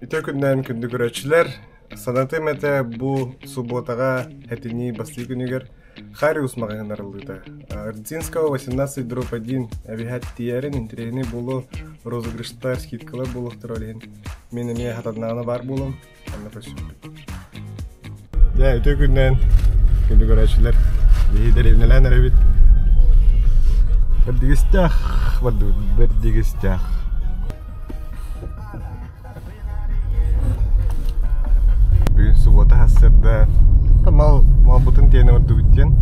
Үтүө күннээн күндү көрөөччүлэр! Санатыам этэ бу субуотаҕа этинии бастыы күнүгэр Хариус маҕаһыын арыллыыта. Рдзинского 18-1 эбиһээт тиийэрин интэриэһинэй буолуо, розыгрыштар, скидкалар буолуохтара ол иһин мин эмиэ хатаннаҕына баар буолуом, онно көрсүөхпүт. Дьэ, үтүө күннээн күндү көрөөччүлэр! Биһи дэриэбинэлээн эрэбит. Бэрдигистээх бардыбыт, бэрдигистээх. Бүгүн субуота сарсыарда мал малбытын тиэнэ ордубут диэн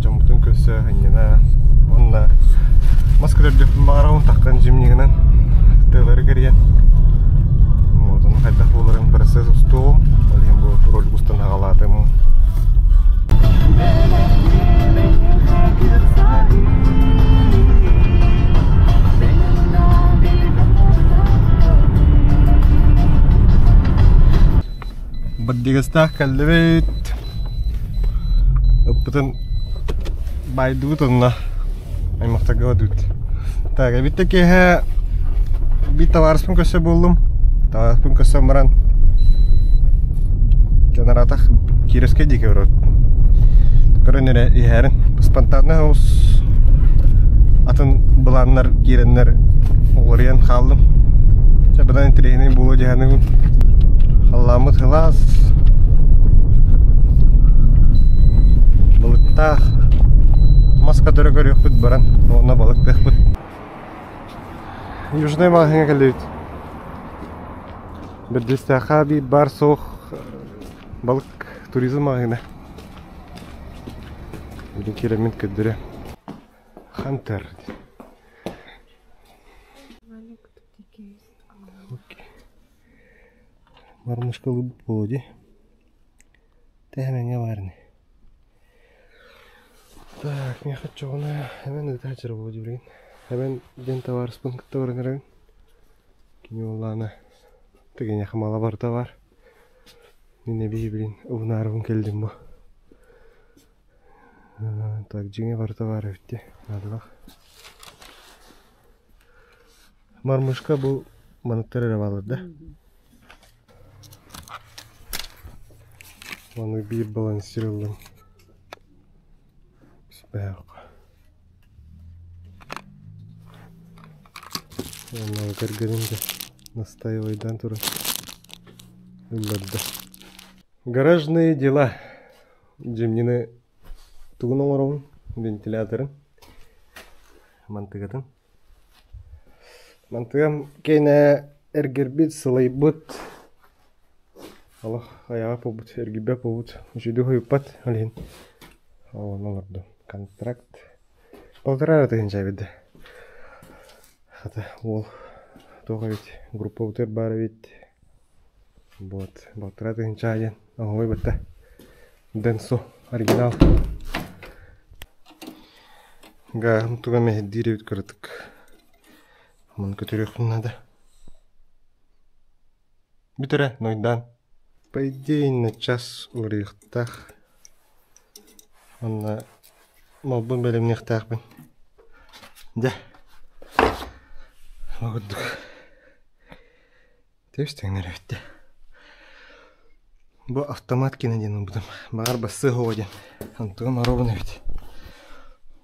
дьоммутун көрсө ынньана уонна мас көтөрдөхпүн баҕарабын таххан зимнигынан тыалары кэрийэн вот ону хайдах буоларын процесс устуоҕум ол иһин бу ролик устан аҕалаатым. Бырдьыгастаах кэллибит. Ыппытын баайдыбыт онно аймахтарга бардыбыт. Так, эбиттэ киэһэ биир табаарыспын көрсө буоллум. Табаарыспын көрсөн баран дьанараатах Кировскай диэки барабыт. Көрөн эрэ иһээрин. Спонтанно соҕус атын былааннар киирэннэр уларыйан хааллым. Чэ, быдан интэриэһинэй буолуо дии саныыбын. Халлааммыт сылаас, былыттаах. Мас көтөрө көрүөхпүт баран, уонна балыктыахпыт. Южнай маҕаһыыҥҥа кэллибит. Бэрдистээххэ биир баар суох балык туризм маҕаһыына. Билин киирэммин көрдөрө. Хантер. Мормышкалыы буолуо дии. Тэһэмэҥҥэ баар ини. Так, миэхэ оччоҕуна эмэн ыытааччыра буолуо дии билигин. Эмэн диэн табаарыспын кытта баран эрэбин. Кини уоллаана тыгыньаха мала барыта баар. Мин эбии билин убунаарыбын кэллим бу. Так, дьиҥэ барыта баар эбит дии, наадалаах. Мормышка бу маныктар эрэ бааллар да? Маны биир балансир ыллым. Уонна кэргэним да настаивайдаан туран ылларда. Гаражные дела. Дьимнины тугун оҥоробун? Вентиляторын, мантыгатын. Мантыгам киэнэ эргэрбит, сылайбыт, олох айаҕа буолбут, эргийбэт буолбут, үчүгэйдик уһуйбат, ол иһин оҕону олордум. Контракт полтора эрэ тыһыынча эбит да. Хата уол туох эбит, группабытыгар баар эбит. Вот, полтора тыһыынча диэн оҥоһуй батта. Денсо оригинал. Гааһым туга мэһэйдиир эбит кыратык. Маны көтүрүөхпүн наада. Бүтэрэ, нойдаан. По идее на час уларыйыахтаах. Уонна малбын бэлэмниэхтээхпин. Дьэ, бу курдук. Тэбис тэҥнэр эбит Бу автомат киэнэ диэн ылбытым. Баҕар бассыа оһоҕо диэн. Онтугум оруобуна эбит.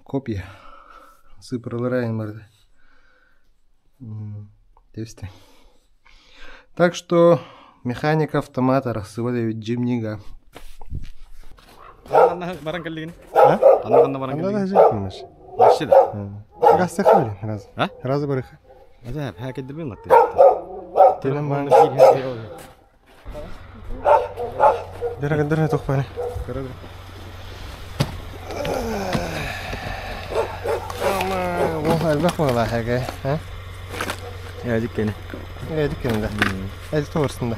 Копия. Сыыппаралара айан барда. Тэбис тэҥ. Так что механика автомат арахсыбат эбит Джимнига. Баран кэллигин? Анна ханна баран кэллигин? Вообще да. Раз раз. Раз барыха. Дөрө тохпаны. Элбэх буолла эгэ, э? Эдик кene. Эдик кene да. Эдик толорсун да.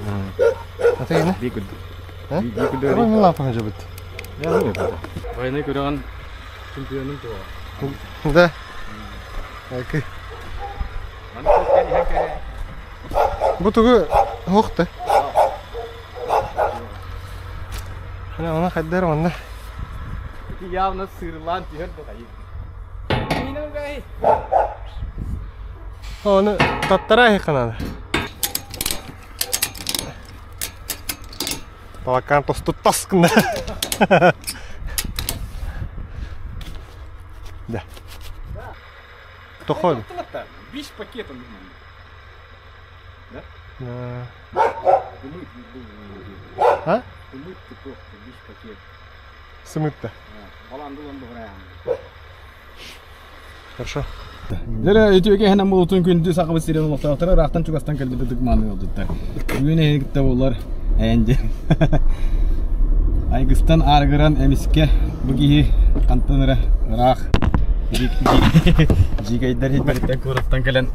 Ата кene? Бии күрдү. Э? Бии күрдү. Ама лапа жабыт. Войны көрөгөн чемпионун туа. Да. Эки. Бу тугу һуох да. Она хайдар онно. Ити явно сырлаан түһэр да Оны таттара айханана. Талакаан тосту тас гына. Да. Тохой. Бис пакетом. Да? Да. А? Бис пакет. Сымытта. Хорошо. Дere үтүөкэ хэнэн булутун күндү сахабыт сирин олохтоохторо ыраахтан чугастан кэлбит ытык мааны ыалдьыттар. Бүгүн эһиги кытта буолар эйэн Айгыстан арыгыран эмискэ бу киһи хантан эрэ ыраах дьиикэйдэр иһиттэриттэн куораттан кэлэн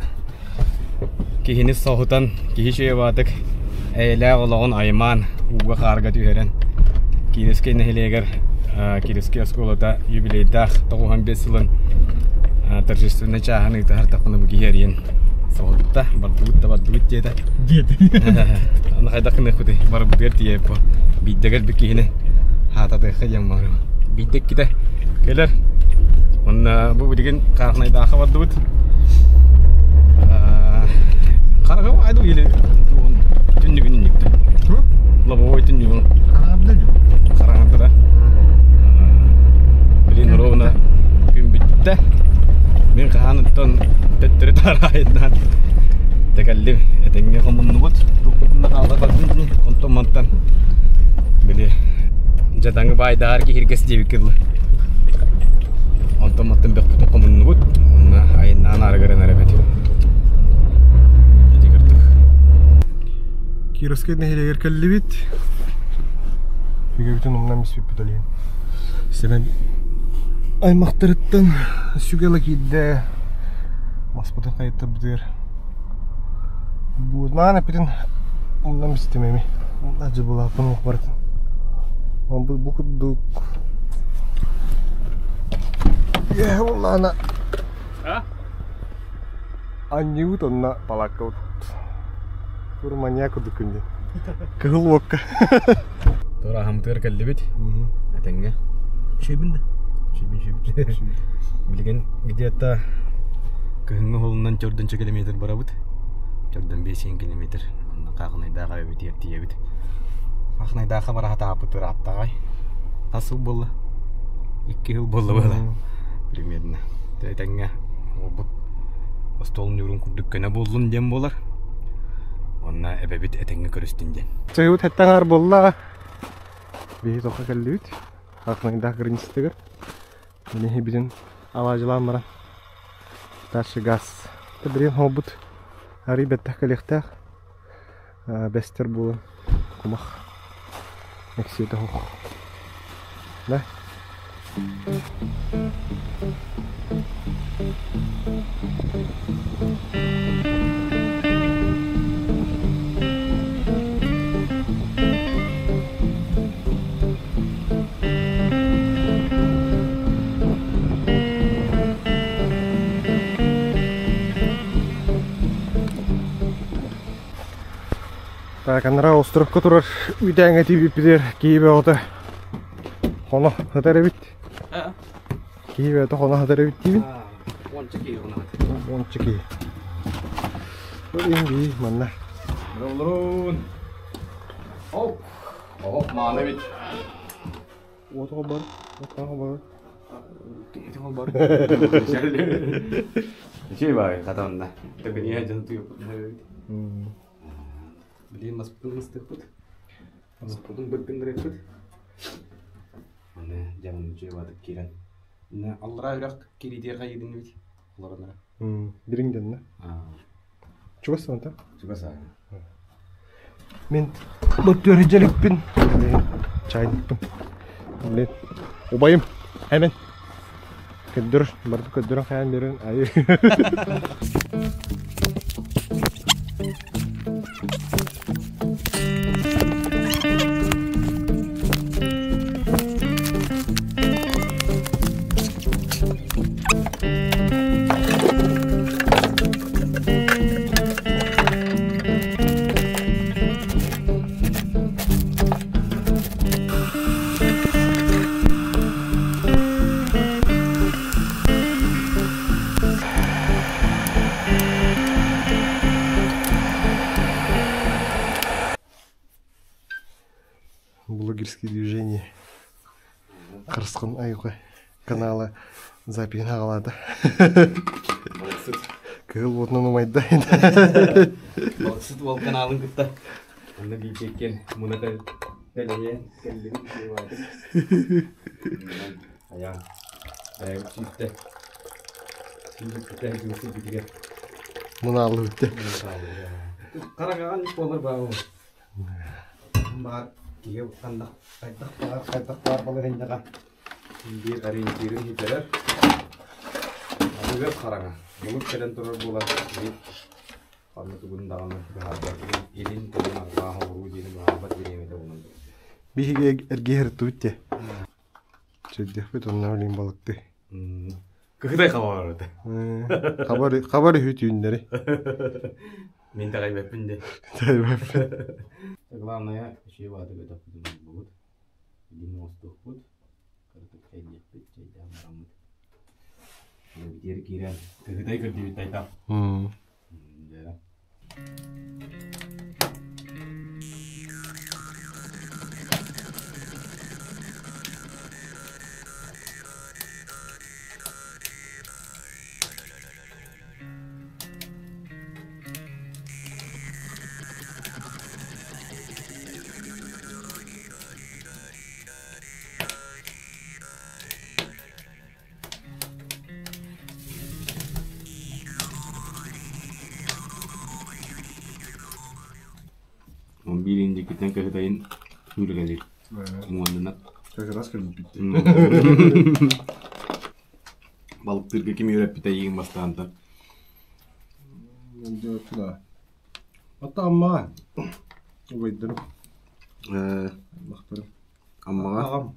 киһини соһутан киһи чуйабаатык эйэлээх олоҕун аймаан ууга-хаарга түһэрэн Кировскай нэһилиэгэр Кировскай оскуолата юбилейдаах 95 сылын торжественнай чааһын ыытыһар таххына бу киһи эрийэн соһутта бардыбыт да бардыбыт диэтэ аны хайдах гыныахпытый барыбытыгар тиийэппо биирдэ кэлбит киһини хаататыахха диэн баҕарым биирдэ иккитэ кэлэр уонна бу билигин Хаахынайдаахха бардыбыт Хараҕым айду или түннүгүн инниктэ лобовой түннүгүн хараҥарда да блин ровно күн бүттэ мин хаһааныттан төттөрү тараайынан тэкэллим этэҥҥэ хомуннубут туппутунна хаалла бардым онтон мантан били дьадаҥы баайдаар киһиргэс диэбиккэ дылы онтон мантан бөхпүтүн хомуннубут уонна айаннаан арыгыран эрэбит ити курдук Кировскай нэһилиэгэр кэллибит. Үгэбитин умнан биспиппит ол иһин. Сэмэн аймахтарыттан сүгэ ыла киирдэ. Маспытын хайыттарбытыгар. Буутнаан эппитин умнан бистим эми. Дьыбылааппын уох барытын. Бу бу курдук. Үөһэ буоллаҕына анньыбыт онно палааккабыт Тур маньяк курдук күндү. Кыһыл уокка. Тураһамытыгар кэллибит. Этэҥҥэ. Шебин да? Шебин, шебин. Билигин где-то кыһыҥҥы уһулунан төрдүнчэ километр барабыт. Төрдөн 5 километр. Онно Хаахынайдааҕа эбитигэр тиийэбит. Хаахынайдаахха бара сатаабыт ырааттаҕай. Хас сыл буолла? 2 сыл буолла буола. Примерно. Этэҥҥэ уолбут остуол ньуурун курдук көнө буоллун диэн буолар. Уонна эбэбит этэҥҥэ көрүстүн диэн. Чайыбыт хэттэн аҥаар буолла. Биһи тоққа кэллибит. Ахмайдаах границатыгар. Мини битин алаадьылаан баран. Дальше газ. Билигин холбут арый бэттэх кэлиэхтээх. Бэстэр буолан кумах нэксиэтэ суох. Да? Так, анараа островка турар үүтээҥҥэ тиийбиппитигэр киһи бөҕөтө хоно сытар эбит. Киһи бөҕөтө хоно сытар эбит диибин. Уонча киһи хоно Уонча киһи. Ин бии манна. Олорун. Оп. Оп, мааны эбит. Уоту холбор. Уоту холбор. Ити холбор. Үчүгэй баҕайы хата онно. Төкүнүйэ дьон туйуппут. Билигин маспытын ыстыахпыт. Маспытын быргыннарыахпыт. Аны дьэ үчүгэй баҕатык киирэн. Аллараа үрэх кириитигэр хайыырын олоронара. Дириҥ дэннэ. Чугас онто? Чугас аа. Мин бу түөрүдьэликпин. Чайникпын. Блин. Убайым. Hemen. Көддөр, барды көддөрөн хайан берен. Айы. Блогерские движения. Харысхан айылҕа канала запиһын аҕалаата. Балыксыт. Кыһыл уотунан умайда. Балыксыт уол каналын кытта. Онно бииргэ муна тэлэйэн кэллибит диэбатык. Айаан. Айабыт сүүттэ. Сүүрүккүтэ сүүрүккүтүгэр. Мунааллыбыт. Хараҥаҕа буолар баа Баар киһи ханна хайдах баар хайдах баар балаһыанньаҕа биир ориентирын сүтэрэр. Аныгы хараҥа былыт кэлэн турар буолан биир ханна тугун даҕаны быһаарбат илин кэлин арҕаа оҥоруу диэни быһаарбат бириэмэтэ буолан Биһиги эргиһэ ырыттыбыт дии. Чэйдиэхпит онно билигин балыктыы. Кыһытай хабар этэ. Хабар хабар үһү түүннэри. Мин таҕайбаппын де. Таҕайбаппын. Главное, үчүгэй бааты көтөхпүтүн булбут. Илин оҥостуохпут. Кыратык чэйдиэхпит, чэйдээн бараммыт. Битиэр киирэн кыһытай көрдүүбүт тайта. Дьэ. Он биир индикиттэн кыһытайын сүүрүгэлиир. Уонна Как раз кэлбит. Балыктыырга ким үөрэппитэ эйигин бастаантан? Туда. Ата Аммаҕа. Убайдарым. Аймахтарым. Аммаҕа? Аҕам.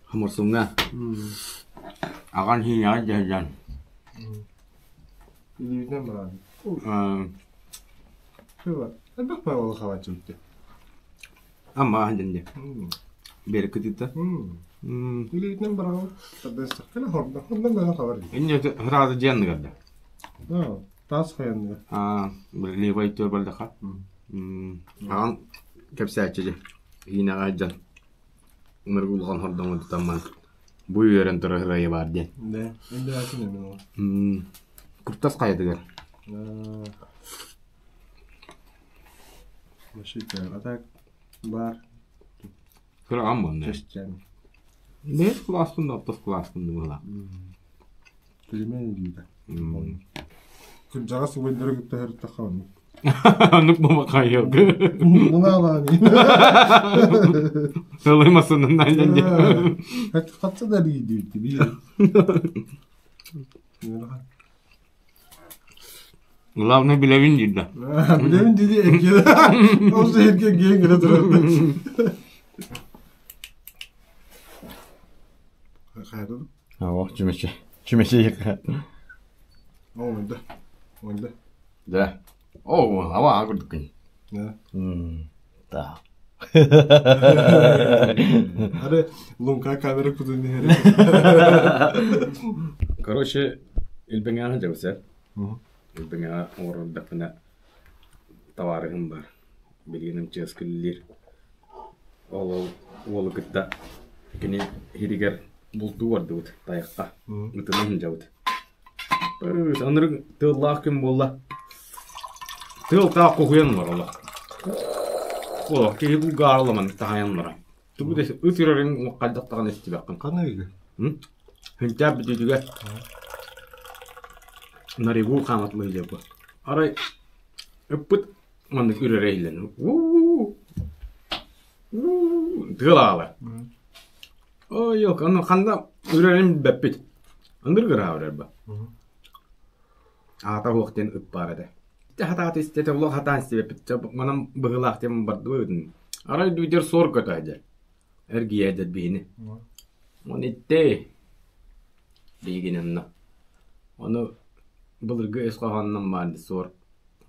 Хомурсуҥҥа? Аҕаҥ сиинэҕэ дьаһайан? Илиибинэн бараан. Элбэх баҕалаах хаалааччыбыт дии. Аммаҕа сылдьан дии. Биэрэккэ тыытта? Илиибинэн бараҕын. Тардыастаххына хордо. Оннон гынан хабар дии. Инньэ сразу дьиэ анныгар да? Таас хайанныгар. Левай түөр бардаха. Аҕаҥ кэпсээччи дьэ. Иинэҕэ сылдьан ынырык улахан хордоҥу тутаммын бу үөрэн турар ырайы баар диэн. Да, инде мин ол. Куртас хайатыгар. Машина, а так бар. Кыраҕан буонна. Чэсчэн. Бэс кылааспын да ортос кылааспын да быһалаах. Пельмени диитэ. Кырдьаҕас убайдары кытта сырыттахха оннук. Оннук буолбакка Мунаалаан. Сылай массыынанан Хатса да диибит биир. Главное билэбин диир да. Билэбин диди эрге. Ол эрге киэн гына турар. Хайдыр. Ох, чүмэчи. Чүмэчи. Оңойда. Оңойда. Да. О, ава курдуккун. Да. Да. Ары лунка камера кутун Короче, илбэҥэҕэ дьабысар. Илбэҥэҕэ оҥорордохпуна табаарыһым бар. Билигин МЧС үлэлиир. Ол уолу кытта кини иһигэр бултуу бардыбыт тайахха. Ытынан сылдьабыт. Ынырык тыаллаах күн буолла. Тыал таах куһуйан олорор олох. Олох киһи булгаары оламан таһайан олорор. Тугу да ыт үрэрин хайдах даҕаны истибэххин. Ханна үйгү? Хүнтээх бүтүүтүгэр Наригу хааматылыы сылдьар Арай ыппыт маннык үрэрэ иһиллэн уу уу тыал аҕалар. Ой, аны ханна үрэрин билбэппит. Ындыр ыраах үрэр ба. Аата суох диэн ыт баар этэ. Ити хатаата истэтэ олох хатаан истибэппит. Манан быһыылаах диэн бардыбыт. Арай дүйдэр суор көтө сылдьар. Эргийэ сылдьар биһини. Оны итти биһигини онно. Ону былыргы өс хоһоонунан баар суор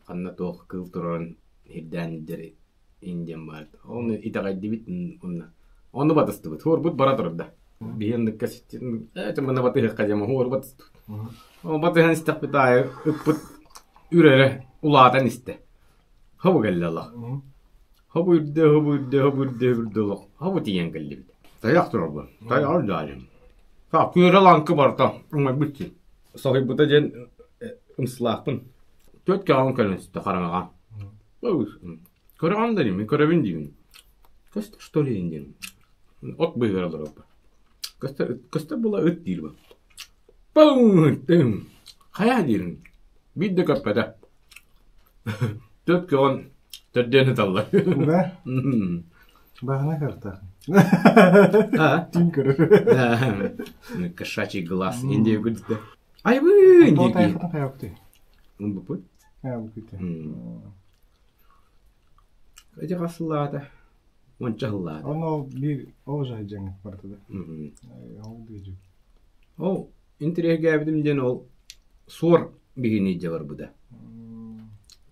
ханна туох кыыл турарын ирдээн илдьэр индиан баар. Ону итэҕэйдибит онно. Ону батыстыбыт. Хуорбут бара турда. Биһи оннукка ээ мына батыһыахха диэн хуор батыстыбыт. Ол батыһан истэхпит аайы ыппыт үрэрэ улаатан истэ. Хабы кэллэ олох. Хобу үрдэ, хобу үрдэ, хобу үрдэ, үрдэ олох. Хобу тиийэн кэллибит. Тайах турар Тайаҕар дьаайым. Күөрэ лаҥкы барыта уҥайбыт дии. Соһуйбута диэн ымсылаахпын. Түөрт кэҕин кэлэн ситэ хараҥаҕа. Көрөҕүн да мин көрөбүн диибин. Көстөр что ли диэн. От быыһыгар олоробун. Көстөр, көстөр була ыт диир бу. Пым! Хайа диирин. Биир да көппөтө. Түөрт көҕөн төрдүөн ыталлар. Да? Баҕана картах. Тин көрөр. Кошачий глаз. Индия күлдү. Айбы! Тоҕо тайхатын хайапты? Буппут. Буппут. Эти хас сыллаата? Уонча сыллаата. Ону биир ол жайдьаҥ барыта да. Ол дыжы. Ол интэриэһиргээбитим диэн ол суор биһини илдьэ барбыта.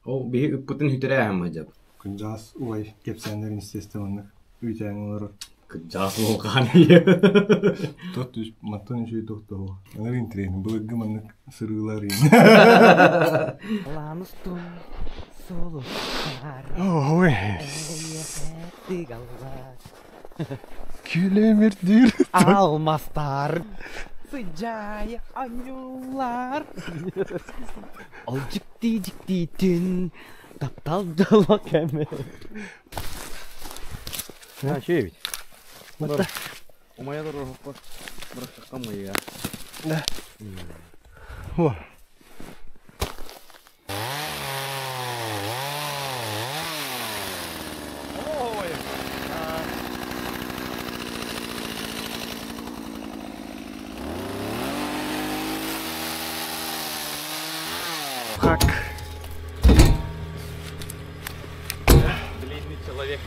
Ол биһи ыппытын сүтэрээһин мадьап. Кырдьаҕас убай кэпсээннэрин истэ-истэ маннык үүтээҥ олорор. Кырдьаҕас уолгаан ийэ. Тот мантан үчүгэй тохтоһуо. Анар интириэһин былыргы маннык сырыылар Лаамыстун сулустар Ой. тыгаллар Килэмирдир. Алмастар сыдьаайа анньуллар Ол дьикти дьиктитин таптал дьоло кэмэ Үчүгэй эбит. Умайа турар бырахтахха умайыа. Да. О. Как? Длинный человек.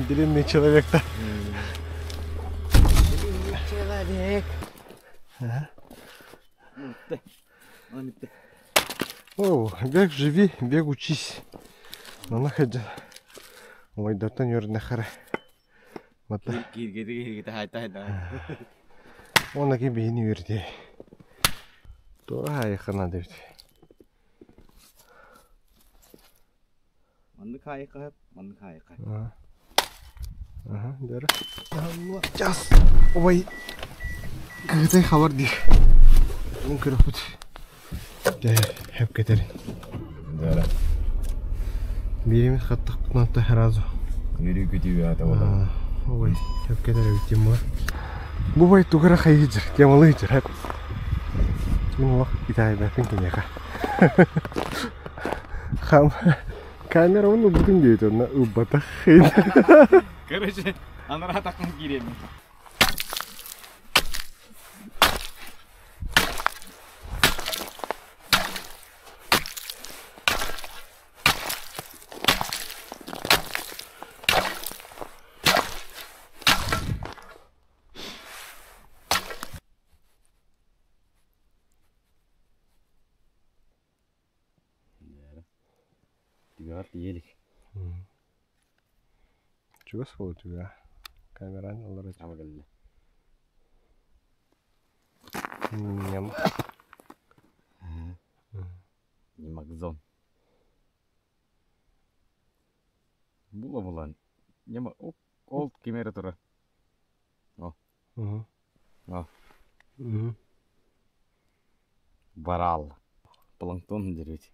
Длинный человек-то. Длинный человек. О, бег живи, бег учись. Ана хадя. Ой, датан юрнахара. Мата. Кииргити хайта хайта. Онаки бихини верди. Тура хайхана дебит. Маннык хайка, маннык хайка. Ага, бері. Час. Ой. Кытай хабар дир. Мен көрөпүт. Дэ, хеп кетер. Да. Биримит хаттахпытын сразу. Нүрүү күтүү ата болар. Ой, хеп кетер эбит була. Бу бай тугара хайыжыр, темалыйжыр хеп. Мин олох итайбаппын киниэхэ. Хам камера оны бүтүн дейт онна ылбатах. Короче, анара тақын киремин. Түгәр тиелик. Чугас болу түгә. Камераны алар. Ама келди. Ням. Немакзон. Була булан. Нема ол кемере тура. О. Барал. Планктон деревить.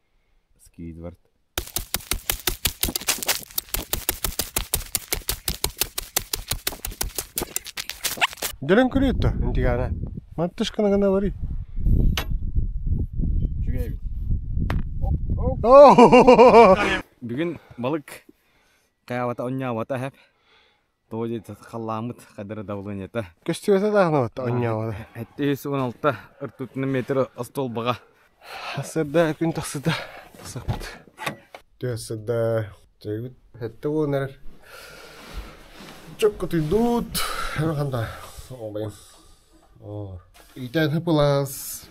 Сквидвард. Дөлөн көрүөттө интигана. Маттышкана гана бари. Үчүгэй эбит. Бүгүн балык каябата онньаабата хэп. Тоҕо диэтэ халлааммыт хадара давлениета. Көстүбэтэ даҕаны онньаабата. 716 ртутный метр остуолбаҕа. Сырда күн тахсыта тахсахпыт. Түө сырда чайбыт хэтте буолан эрэр. Чоккутуйдуут. Ханда олайым. Итэн хыпылаас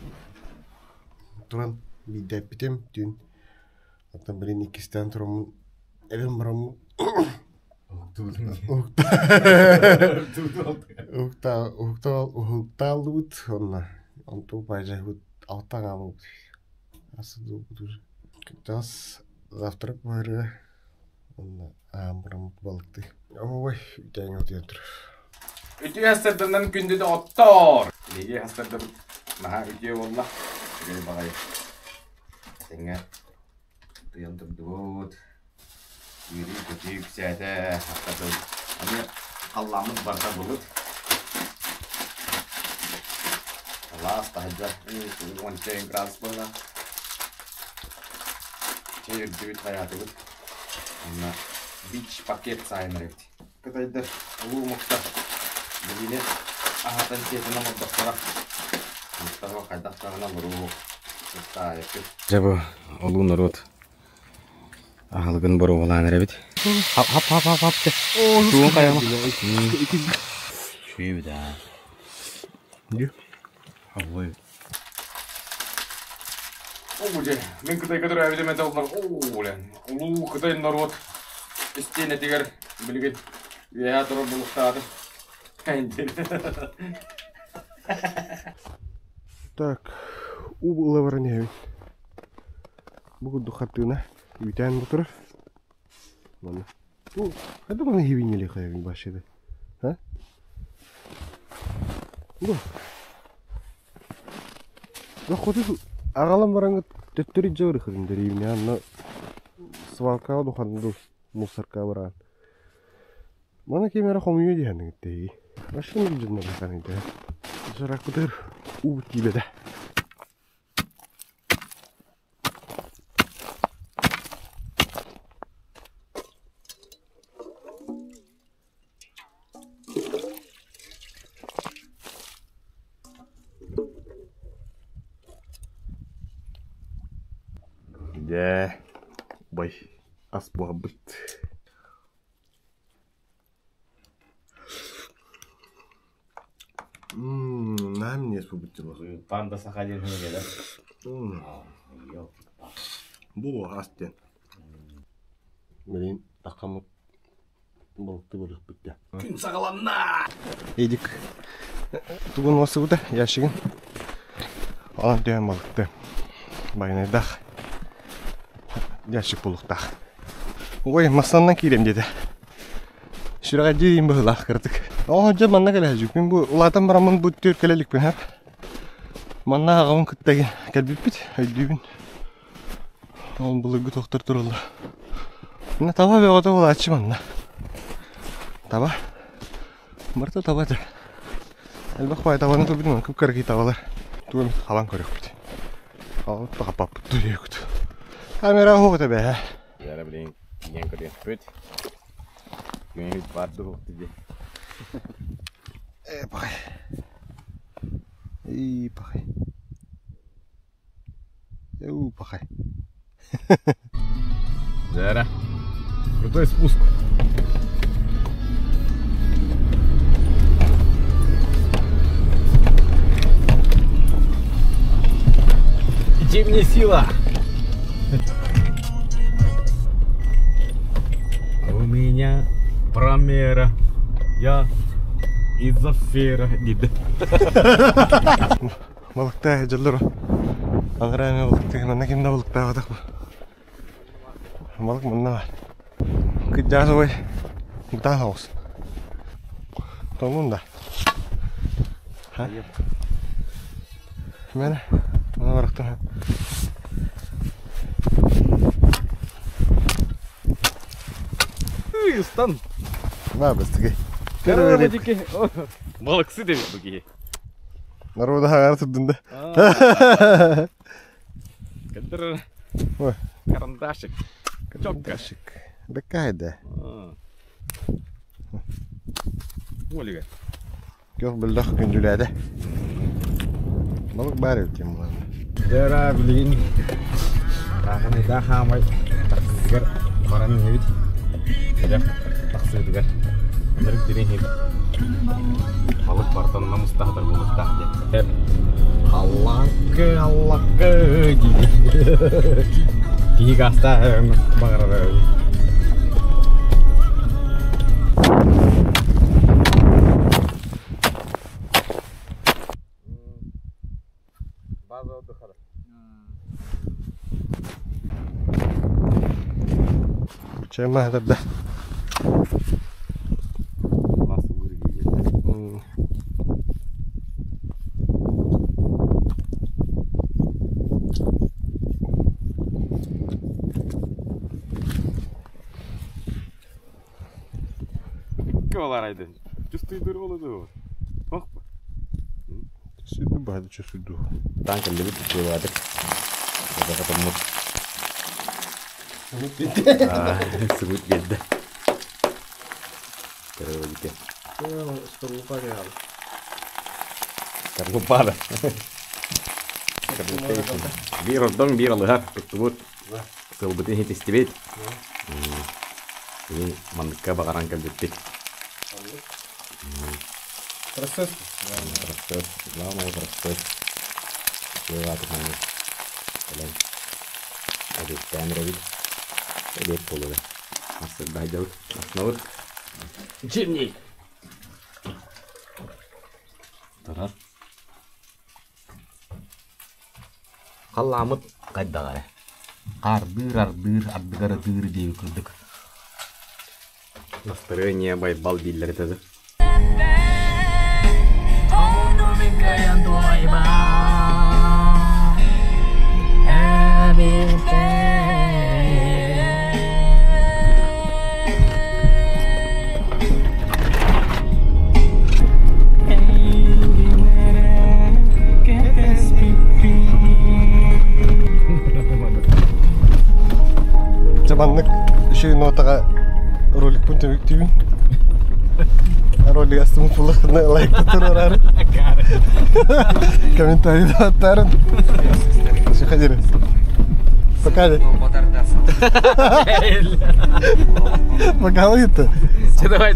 туран биирдэппитим түүн. Оттон билин иккистээн тураммын эбим бараммын уһуктааллыбыт онно онту баайдьаһыбыт алта аҥаабыт уже. Кырдьаҕас завтрак буһарыа. Онно аан бараммыт балыктыы. Ой, үтэҥ утуйан турар. Үтүө астарданан күндү доҕоттоор! Биһиги астардабыт наһаа үтүө буолла. Үчүгэй баҕайы. Тэҥҥэ утуйан турдубут. Үөрүү-көтүү үксээтэ. Астардабыт. Аны халлааммыт барыта былыт. Алаас таһырдьа уонча градус буолла. Чэй үрдүбүт хайаатыбыт. Онно бич пакет саайынар эбит. Кытайдар улуу омуктар билиини аһатан сиэтин оҥордохторо. Омуктар хайдах даҕаны олоруу кыттаайыккыт. Дьэ бу улуу норуот аһылыгын боруобалаан эрэбит. Хап хап хап хап хап Тугун хайама. Шүйбүт аа. Ой. Оо дьэ, мин Кытайга төрөөбүтүм этэ оллар. Оо, улуу Кытай норуот истиэнэтигэр билигин үөһээ турар булуктаатым. Так, уу ыла баран иһэбин. Бу курдук хартыына үүтээн бу турар. Манна. Бу хайдах маны иһибин хайабын башыды? А? Бу. Хоту аҕалан бараҥҥыт төттөрү дьэ барыххытын дэриэбинэ анна свалкаҕа духанна дуу мусоркаҕа бараан. Маны ким эрэ хомуйуо дии саныгыт тэһии. Машина дьоннор саныйда. Саракпытыгар уу тиийбэтэ. Дьэ, убай ас буһарбыт. Наһаа минньигэс буолбут дьылҕа. Панда саха диэн кэлэр. Бу ас диэн. Билигин таххаммыт балыкты барыахпыт дии. Күн саҕаланна! Эдик тугун уоссубута ящигын онон түһэн балыкты байанайдаах ящик булуктаах. Ой, массаннан киирэм диэтэ. Сүрэҕэлдьиир быһыылаах кыратык. Оо, дьэ манна кэлэһэ Мин бу улаатан бараммын бу түөр кэлэ иликпин һап. Манна аҕабын кытта кэлбиппит, өйдүүбүн. Ол былыргы тохтор тураллар. Мына таба бөҕөтө буолааччы манна. Таба. Барыта таба этэ. Элбэх баай табаны көрбүтүм, кып-кыракый табалар. Тугу эмит халан көрүөхпүт. Халан тахаппаппыт туруйукут. Камера оһох этэ бэһэ. Яра билин тиийэн көрүөхпүт. Күнүбүт бар дуһукту дии. Э, пахай. Ий, пахай. Уу, пахай. Зара. Крутой спуск. Иди мне сила. У меня промера. Я из афера. Балыктаа дьоллор алараа эмэ балыктыы манна ким да балыктаабатах бу. Балык манна баар. Кыдьаас ой бытаан соҕус. Тоҥнун да. Мene мана барахтан. Ыстан. На быстыгы. Балыксы дебит бу киһи. Народа хаҕара турдун да. Кендер Ой. карандашик. Карандашик. Бэккэ Ольга. Көх бөллөх күндүлээдэ. Балык баар эбит диэн буолан. Дьэ билигин таахыныда хаамай тахсыытыгар баран иһэбит. Эдэх тахсыытыгар ынырык дириҥ иһит. Балык бартан намыстаһытар буолуохтаах диэн. Аллакы, аллакы дии. Киһи гаастаах баҕарар. База отдыха. Чэ маһытарда. Кыларайды. Чувствуй дуролу. Ох. Сүдү баһады чөсүдү. Таан кэллибит кыылаатык. Сабатаммыт. Сыбыт биэрдэ. Көрө Скорлупа реал. Скорлупа да. Биир ордон биир алыһар туттубут. Сылбытын иһитистибит. Ini манныкка баҕаран кэлбиппит. Процесс. Процесс. Главное процесс. Үчүгэй маннык. Кэлэн эбиэттээн эрэбит. Эбиэт буолуо. Сырда сылдьабыт. Астынабыт. Зимний. Турар. Халлааммыт хайдаҕа эрэ хаардыыр ардыыр ардыгар ытыыр диэбит курдук Настарыанньа Байбал дииллэр этэ да Дьэ маннык үчүгэй нотаҕа роликпын түмүктүүбүн. Ролик астыммыт буоллаххына лайкта туруораары. Комментарий аттарын. Выходили. Пока. Пока это. Давай,